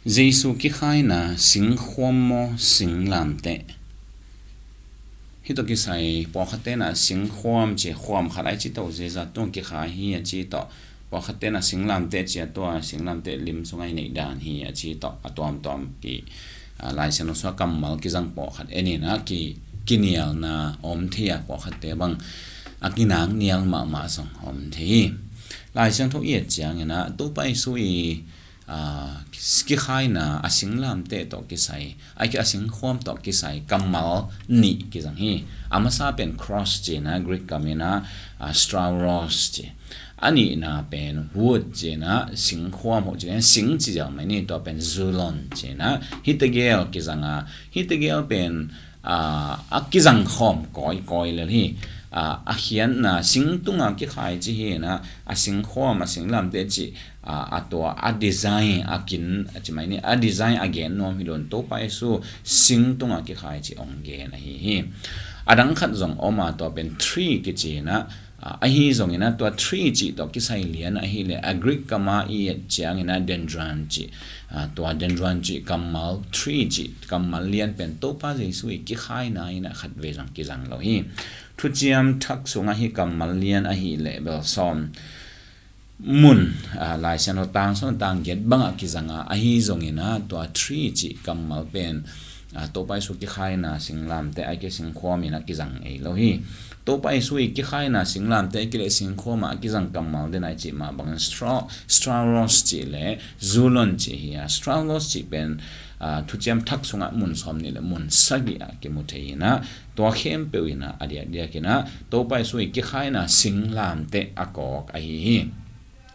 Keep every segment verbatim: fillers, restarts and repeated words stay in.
Jesu kikhaina singkhuam maw, singlamteh? Hih tawh kisai pawlkhatte na singkhuam ci, khuam khat ai ci tawh Jesu tung kikhai hi a ci tawh, pawlkhatte na singlamteh ci a tua singlamteh lim sung ai neih dan hi a ci tawh a tuamtuam ki, a, Lai Siangtho sua kammal kizang pawlkhat en in a ki, kinialna om thei a, pawlkhatte bang a kinak nial mahmah zong om thei hi. Lai Siangtho i et ciangin a Topa Jesu i a, kikhaina a singlamteh tawh kisai, a ki a singkhuam tawh kisai kammal nih kizang hi. A masa pen cross ci na, Greek kam in a, a, stauros ci. A nihna pen wood ci na, singkhuam hoh ci na, sing ci ziau mai ni, tua pen xulon ci na. Hih tegel kizang a, hih tegel pen a, a kizang khawm kawikawi lel hi. A, a khiatna singtunga kikhai ci hi na, a singkhuam a singlamteh ci, a, a tua a design a kin a ci mai ni, a design a gen nuam hi lo in, Topa Jesu singtunga kikhai ci ong gen ahi hi. A dang khat zong om a, tua pen tree kici na, a, ahi zongin a tua tree cih tawh kisai lian ahih leh a Greek kam a i et ciangin a dendron cih, a, tua dendron cih kammal, tree cih kammal lian pen Topa Jesu i kikhaina in a khatvei zong kizang lo hi. Thuciam Thak sungah hih kammal lian ahih leh bel sawm mun, a, Lai Siangtho tang sawm tang giat bangah kizang a, ahi zongin a tua tree cih kammal pen, a, Topa Jesu kikhaina singlamteh a ki singkhuam in a kizang ei lo hi. Topa Jesu i kikhaina singlamteh a ki le singkhuam a kizang kammal den a i cih mah bangin stra-, stauros cih le xulon cih hi a, stauros cih pen, a, Thuciam Thak sungah mun sawm nih le mun sagih a kimu thei in a, tua khempeuh in a, a diakdiak in a Topa Jesu i kikhaina singlamteh a kawk ahi hi.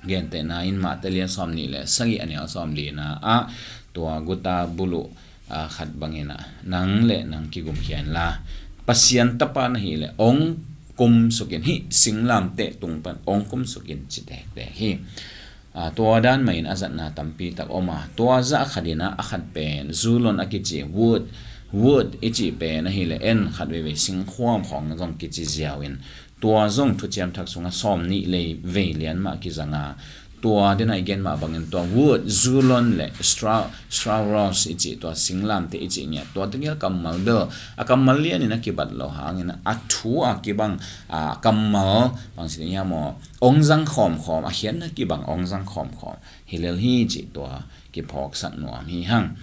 Gentehna in Mate lian sawm nih le sagih a neu sawm lina ah tua guta buluh, a, khat bangin a, nang le nang kigumkhia inla, Pasian Tapa na hih leh ong kumsukin, hih singlamteh tung pan ong kumsukin ci tektek hi. A, tua dan mah in a zatna tampi tak om a, tua zah khat in a, a khat pen xulon a kici wood, wood i cih pen ahih leh en khat veivei singkhuam khawng zong kici ziau in, tua zong Thuciam Thak sungah sawm nih le vei lian mah kizang a, tua den a i gen mah bangin tua wood, xulon le stra-, stauros i cih tua singlamteh i cih ngiat, tua tegel kammal bel a kammal lian in a kibat lo hangin a thu a kibang, a, kammal bang ci ding hiam aw, ong zang khawmkhawm, a khiatna kibang ong zang khawmkhawm hi lel hi cih tua kiphawksak nuam hi hang.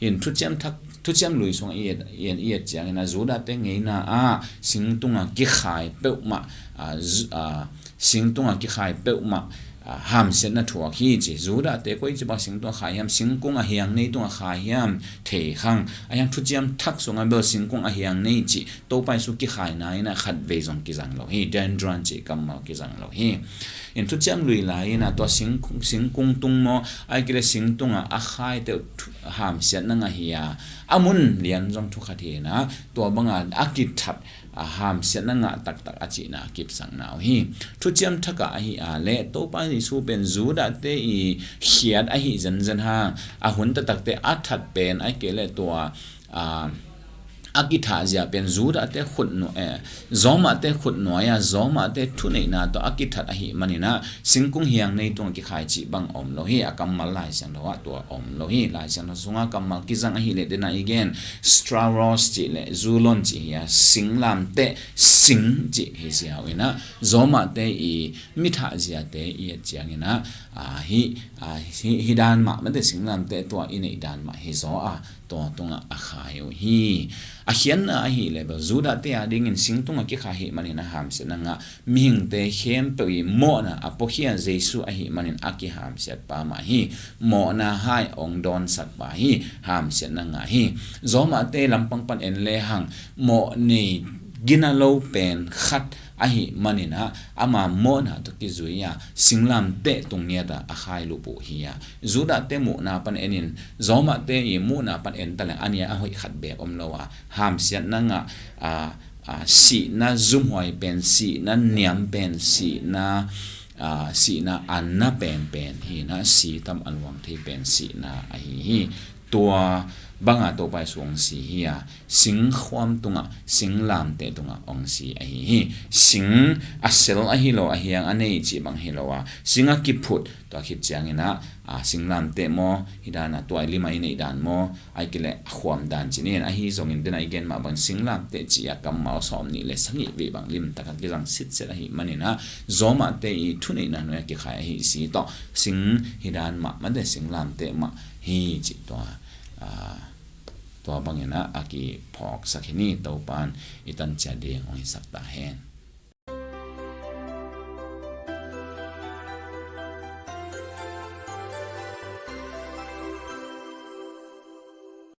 In Thuciam Thak, Thuciam Lui sungah i et, i et, i et ciangin a Judahte ngeina ah singtunga kikhai peuhmah, a, zu-, a, singtunga kikhai peuhmah, a, hamsiatna thuak hi ci. Judahte koici bang singtunga khai hiam, singkung a hiang nei tunga khai hiam, thei khang. A hiang Thuciam Thak sungah bel singkung a hiang nei ci Topa Jesu kikhaina in a khatvei zong kizang lo hi. Dendron cih kammal kizang lo hi. In Thuciam Lui lai in a tua singkung, singkung tung maw, a ki le singtunga a khaite uh thu-, hamsiatna ngah hi a, a mun lian zong thu khat hi in a, tua banga a kithat, a, hamsiatna ngah taktak a cihna a kipsakna uh hi. Thuciam Thak ah ahi a le Topa Jesu pen Judahte i khiat ahi zenzen hang, a hun taktakte a that pen a ki le tua, a, a kithah zia pen Judahte khutnu-, eh, Romate khutnuai a, Romate thuneihna tawh a kithat ahih manin a, singkung hiang nei tunga kikhai cih bang om lo hi. A kammal Lai Siangtho ah tua om lo hi. Lai Siangtho sunga kammal kizang ahih leh den a i gen, stauros cih le xulon cih hi a, singlamteh, sing cih hi ziau in a, Romate i mithah ziate i et ciangin a, a, hi, a, hi, hi dan mah mate singlamteh tua i neih dan mah hi zaw a, tua tungah a khai uh hi. A khiatna ahih leh bel Judahte a dingin singtunga kikhai ahih manin a hamsiatna ngah, mihingte khempeuh i mawhna a puakhia Jesu ahih manin a kihamsiatpa mah hi. Mawhna hai ong dawnsakpa hi. Hamsiatna ngah hi. Romate lampang pan en lehang mawh nei gina lo pen khat ahih manin a, ama mawhna tawh kizui a, singlamteh tung ngiat a, a khai lup uh hi a. Judahte muhna pan enin, Romate i muhna pan en taleng a nia a hoih khat beek om lo a, hamsiatna ngah, a, a, sihna zumhuai pen, sihna niam pen, sihna, a, sihna anna penpen hi in a, si tam a luang thei pen sihna ahi hi. Tua banga Topa Jesu hong si hi a, singkhuam tungah, singlamteh tungah hong si ahi hi. Sing a sel ahi lo, a hiang a nei cih bang hi lo a, sing a kiphut, tua khit ciangin ah, a, singlamteh maw, hi dan a tua i lim a i neih dan maw, ai kile a khuam dan cih ni, ahi zongin den a i gen mah bang singlamteh cih a kammal sawm nih le sagih vei bang limtak a kizang sitset ahi manin ah, zawmahte i thuneihna nuai a kikhai ahi si tawh, sing hi dan mah mate singlamteh mah hi cih tua, a, tua bangin ah a kiphawksak hi ni. Topan i tan ciat ding hong hisak ta hen.